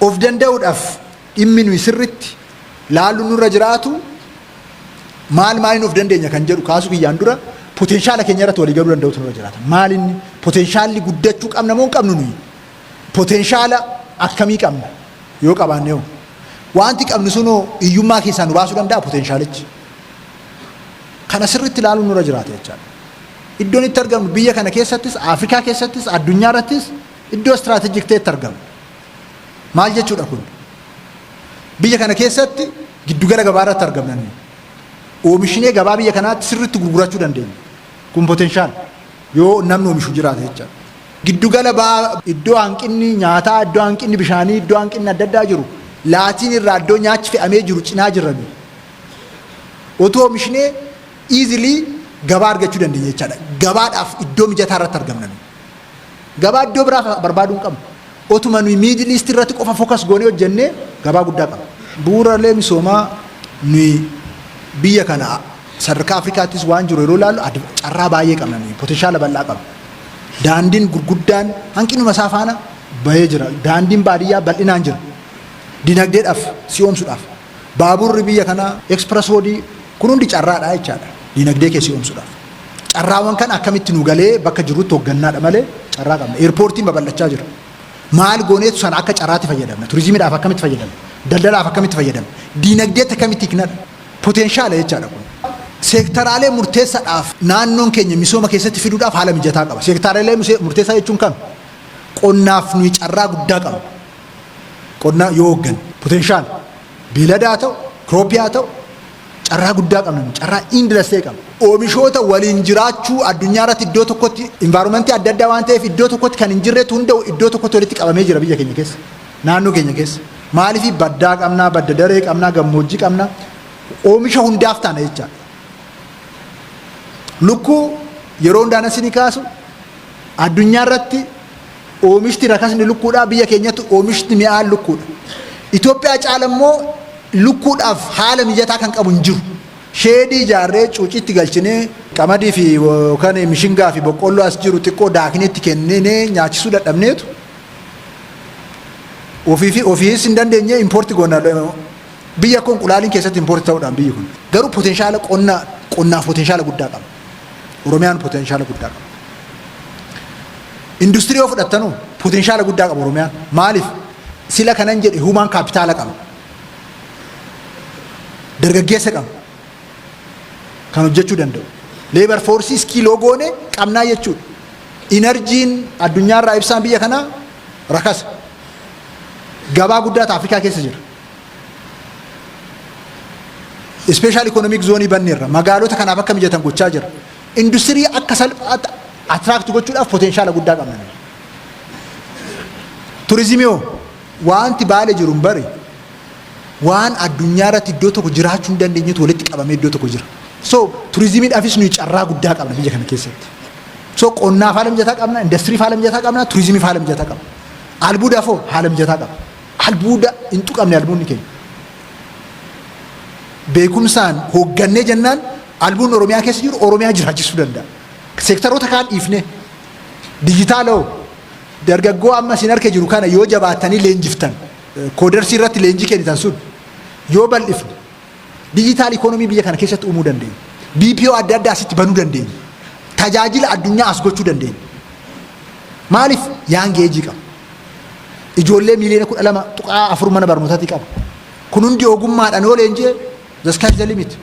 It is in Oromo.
Of danda'uudhaaf dhimmi nuyi sirritti laallu nurra jiraatu maal maaliin of dandeenya kan jedhu kaasuu kiyyaan dura potential keenya irratti walii galuu danda'utu nurra jiraata. Maal inni potentialli guddachuu qabna moo hin qabnu nuyi? Potential akkamii qabna yoo qabaanne hoo? Wanti qabnu sunoo hiyyummaa keessaa nu baasuu danda'a potentialichi? Kana sirritti ilaaluun nurra jiraata jechaadha. Iddoon itti argamnu biyya kana keessattis, Afrikaa keessattis, addunyaa irrattis iddoo strategic ta'etti argamna. Maal jechuudha kun? Biyya kana keessatti giddugala gabaa irratti argamna nuyi. Oomishnee gabaa biyya kanaatti sirriitti gurgurachuu dandeenya. Kun potential yoo namni oomishu jiraate jechaadha. Giddugala ba'aa iddoo hanqinni nyaataa, iddoo hanqinni bishaanii, iddoo hanqinni adda addaa jiru, laatiin irraa iddoo nyaachi fe'amee jiru cinaa jirra nuyi. Otoo oomishnee easily gabaa argachuu dandeenya jechaadha. Gabaadhaaf iddoo mijataa irratti argamna nuyi. Gabaa iddoo biraa barbaaduu hin qabnu. Otuma nuyi Middle East irratti qofa focus goonee hojjennee gabaa guddaa qabna. Bu'uuraalee misoomaa nuyi biyya kana sadarkaa Afrikaattis waan jiru yeroo ilaallu carraa baay'ee qabna nuyi, potential bal'aa qabna. Daandiin gurguddaan hanqinuma isaa faana bahee jira. Daandiin baadiyyaa bal'inaan jira. Dinagdeedhaaf si'oomsuudhaaf. Baaburri biyya kanaa, express roadii kun hundi carraadha jechaadha. Dinagdee kee si'oomsuudhaaf. Carraawwan kan akkamitti nu galee bakka jirrutti hooggannaadha malee carraa qabna. Airportiin babal'achaa jira. Maal gooneetu sana akka carraatti fayyadamna? Turizimiidhaaf akkamitti fayyadamna? Daldalaaf akkamitti fayyadamna? Dinagdeetti akkamitti hiiknadha? Potential jechaadha kun. Seektaraalee murteessaadhaaf naannoon keenya misooma keessatti fiduudhaaf haala mijataa qaba. Seektaraalee murteessaa jechuun kam? Qonnaaf nuyi carraa guddaa qabna. Qonna yoo hoogganne potential beeladaa ta'u, cropii haa ta'u, carraa guddaa qabna, carraa endless ta'e qabna. Oomishoota waliin jiraachuu addunyaa irratti iddoo tokkotti environmentii adda addaa waan ta'eef iddoo tokkotti kan hin jirretu hunda'u iddoo tokkotti walitti qabamee jira biyya keenya keessa. Naannoo keenya keessa. Maaliif baddaa qabnaa, badda daree qabnaa, gammoojjii qabnaa. Oomisha hundaaf taana jechaadha. Lukkuu yeroo hundaan asii kaasu, addunyaa irratti oomishti rakasni lukkuudhaa biyya keenyatti oomishti mi'aan lukkuudha. Itoophiyaa caala immoo lukkuudhaaf haala mijataa kan qabu hin jiru. Shedii ijaarree cuucitti galchinee qamadii fi yookaan mishingaa fi boqqolloo as jiru xiqqoo daakneetti kenninee nyaachisuu dadhabneetu ofii fi ofiis hin dandeenye import goona. Biyya kun qulaaliin keessatti import ta'uudhaan biyyi kun. Garuu potential qonnaa qonnaaf potential guddaa qaba. Oromiyaan potential guddaa qaba. Industirii yoo fudhattanu potential guddaa qaba Oromiyaan. Maaliif? Sila kanan jedhe, human capital qaba. Dargaggeessa qaba. Kan hojjechuu danda'u. Labor force skill goone qabnaa jechuudha. Energyn addunyaarraa ibsaan biyya kanaa rakasa. Gabaa guddaatu Afrikaa keessa jira. Special economic zone banneerra, magaalota kanaaf akka mijatan gochaa jira. Industirii akka salphaatti attract gochuudhaaf potential guddaa qabna. Turizimii hoo, wanti Baalee jiru hin bari waan addunyaa irratti iddoo tokko jiraachuu hin dandeenyetu walitti qabamee iddoo tokko jira. So turizimiidhaafis nuyi carraa guddaa qabna biyya kana keessatti. So qonnaaf haala mijataa qabna, indastiriif haala mijataa qabna, turizimiif haala mijataa qabna. Albuudaaf hoo haala mijataa qabna. Albuuda hin tuqamne albuudni keenya. Beekumsaan hooggannee jennaan albuudni Oromiyaa keessa jiru Oromiyaa jiraachisuu danda'a. Seektaroota kaan dhiifne digital hoo, dargaggoo amma isin harka jiru kana yoo jabaattanii leenjiftan, codersii irratti leenjii kennitan sun yoo bal'ifne, digital economy biyya kana keessatti uumuu dandeenya. BPO adda addaa asitti banuu dandeenya. Tajaajila addunyaa as gochuu dandeenya. Maaliif young age qaba. Ijoollee 12.4 miliyoona mana barnootaatti qaba. Kun hundi ogummaadhaan yoo leenjee, the sky is the limit.